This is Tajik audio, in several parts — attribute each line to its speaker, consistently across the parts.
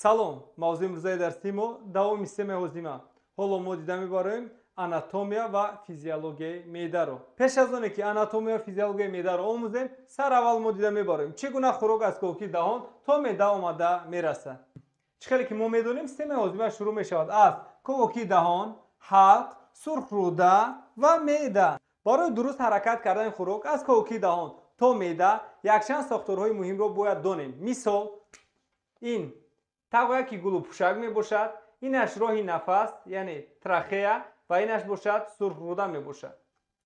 Speaker 1: Салом, мавзӯи имрӯзаи дарсии мо давоми системаи ҳозима. Ҳоло мо дида мебароем анатомия ва физиологияи меъдаро. Пеш аз оне ки анатомия ва физиологияи меъдаро омӯзем, сараввал мо дида мебароем, чӣ гуна хӯрок аз ковокии даҳон то меъда омада мерасад. Чӣ хеле ки мо медонем, системаи ҳозима шурӯъ мешавад аз ковокии даҳон, ҳалқ, сурхрӯда ва меъда. Барои дуруст ҳаракат кардани хӯрок аз ковокии даҳон то меъда якчанд сохторҳои муҳимро бояд донем. Мисол, ин тағояки гулупӯшак мебошад, инаш роҳи нафас, яъне трахея, ва инаш бошад сурхрӯда мебошад.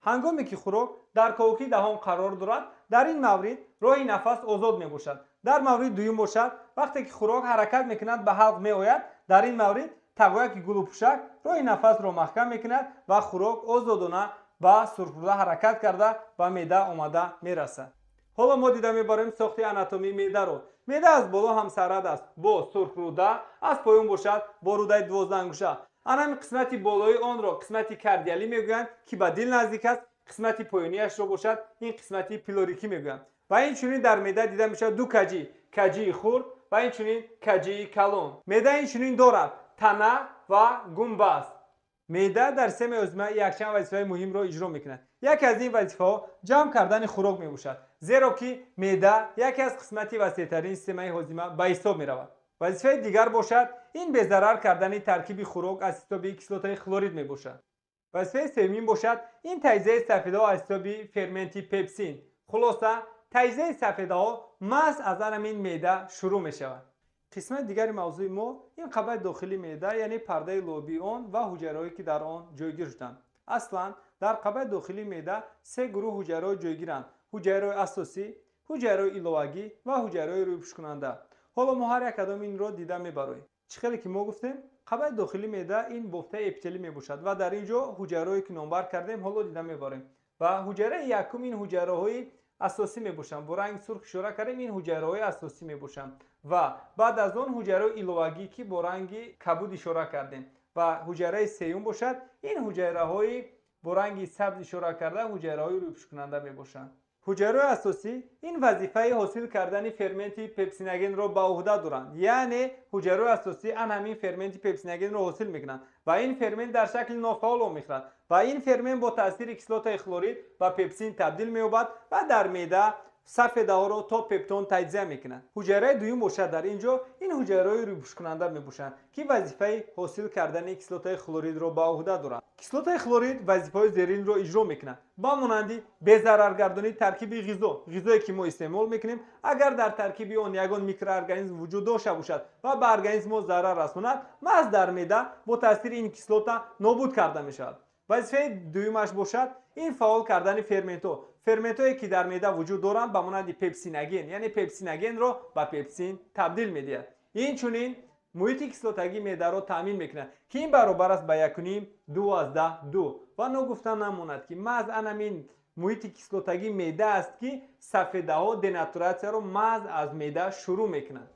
Speaker 1: Ҳангоме ки хӯрок дар ковокии даҳон қарор дорад, дар ин маврид роҳи нафас озод мебошад. Дар мавриди дуюм бошад, вақте ки хӯрок ҳаракат мекунад ба ҳалқ меояд, дар ин маврид тағояки гулупӯшак роҳи нафасро маҳкам мекунад ва хӯрок озодона ба сурхрӯда ҳаракат карда ба меъда омада мерасад. Ҳоло мо дида мебарем сохти анатомии меъдаро. Меъда аз боло ҳамсарҳад аст бо сурхрӯда, аз поён бошад бо рӯдаи дувоздаҳангуша. Ана ҳамин қисмати болои онро қисмати кардиалӣ мегӯянд, ки ба дил наздик аст, қисмати поёнияшро бошад ин қисмати пилорикӣ мегӯянд. Ва инчунин дар меъда дида мешавад ду каҷӣ, каҷии хурд ва инчунин каҷии калон. Меъда инчунин дорад тана ва гумбаз. Меъда дар системаи ҳозима якчанд вазифаи муҳимро иҷро мекунад. Яке аз ин вазифаҳо ҷамъ кардани хӯрок мебошад, зеро ки меъда яке аз қисмати васеътарини системаи ҳозима ба ҳисоб меравад. Вазифаи дигар бошад ин безарар кардани таркиби хӯрок аз ҳисоби кислотаи хлорид мебошад. Вазифаи сеюмин бошад ин таҷзияи сафедаҳо аз ҳисоби ферменти пепсин. Хулоса, таҷзияи сафедаҳо маҳз аз ҳамин меъда шурӯъ мешавад. Қисмати дигари мавзӯи мо ин қабати дохилии меъда, яъне пардаи лобии он ва ҳуҷайраҳое ки дар он ҷойгир шуданд. Аслан дар қабати дохилии меъда се гурӯҳ ҳуҷайраҳо ҷойгиранд: ҳуҷайраҳои асосӣ, ҳуҷайраҳои иловагӣ ва ҳуҷайраҳои рӯйпӯшкунанда. Ҳоло мо ҳар як кадом инро дида мебароем. Чӣ хеле ки мо гуфтем, қабати дохилии меъда ин бофтаи эпителӣ мебошад ва дар ин ҷо ҳуҷайраҳое ки номбар кардем ҳоло дида мебарем. Ва ҳуҷайраи якум ин ҳуҷайраҳои асосӣ мебошанд. Бо ранги сурх ишора кардем, ин ҳуҷайраҳои асосӣ мебошанд. Ва баъд аз он ҳуҷайраҳои иловагӣ, ки бо ранги кабуд ишора кардем. Ва ҳуҷайраи сеюм бошад, ин ҳуҷайраҳои бо ранги сабз ишора карда ҳуҷайраҳои рӯйпӯшкунанда мебошанд. Ҳуҷайраҳои асосӣ ин вазифаи ҳосил кардани ферменти пепсиногенро ба уҳда доранд. Яъне ҳуҷайраҳои асосӣ ан ҳамин ферменти пепсиногенро ҳосил мекунанд ва ин фермент дар шакли нофаъол омехтад ва ин фермент бо таъсири кислотаи хлорид ба пепсин табдил меёбад ва дар меъда сафедаҳоро то пептон таҷзия мекунад. Ҳуҷайраи дуюм бошад дар ин ҷо ин ҳуҷайраҳои рӯйпӯшкунанда мебошанд, ки вазифаи ҳосил кардани кислотаи хлоридро ба уҳда доранд. Кислотаи хлорид вазифаҳои зеринро иҷро мекунад, ба монанди безараргардонии таркиби ғизо. Ғизое ки мо истеъмол мекунем, агар дар таркиби он ягон микроорганизм вуҷуд дошта бошад ва ба организм мо зарар расонад, маҳз дар меъда бо таъсири ин кислота нобуд карда мешавад. Вазифаи дуюмаш бошад ин фаъол кардани ферментҳо. Ферментҳое ки дар меъда вуҷуд доранд, ба монанди пепсиноген, яъне пепсиногенро ба пепсин табдил медиҳад. Инчунин муҳити кислотагии меъдаро таъмин мекунад, ки ин баробар аст ба якуним ду аз даҳ ду. Ва ногуфта намонад, ки маҳз анамин муҳити кислотагии меъда аст, ки сафедаҳо денатуратсияро маҳз аз меъда шурӯъ мекунанд.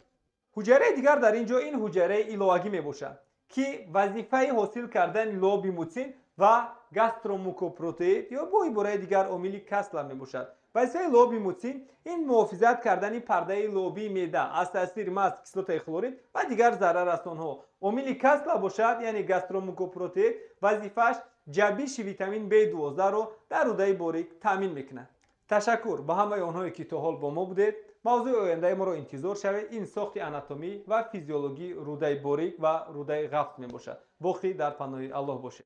Speaker 1: Ҳуҷайраи дигар дар ин ҷо ин ҳуҷайраи иловагӣ мебошад, ки вазифаи ҳосил кардани лоби муцин ва гастромукопротеид ё бо ибораи дигар омили Касла мебошад. Вазифаи лоби муцин ин муҳофизат кардани пардаи лобии меъда аз таъсири маҳз кислотаи хлорид ва дигар зараррасонҳо. Омили Касла бошад, яъне гастромукопротеид, вазифааш ҷабиши витамин B12-ро дар рӯдаи борик таъмин мекунад. Ташаккур ба ҳамаи онҳое ки то ҳол бо мо будед. Мавзӯи ояндаи моро интизор шавед. Ин сохти анатомӣ ва физиологии рӯдаи борик ва рӯдаи ғафс мебошад. Боқӣ дар паноҳи Аллоҳ бошед.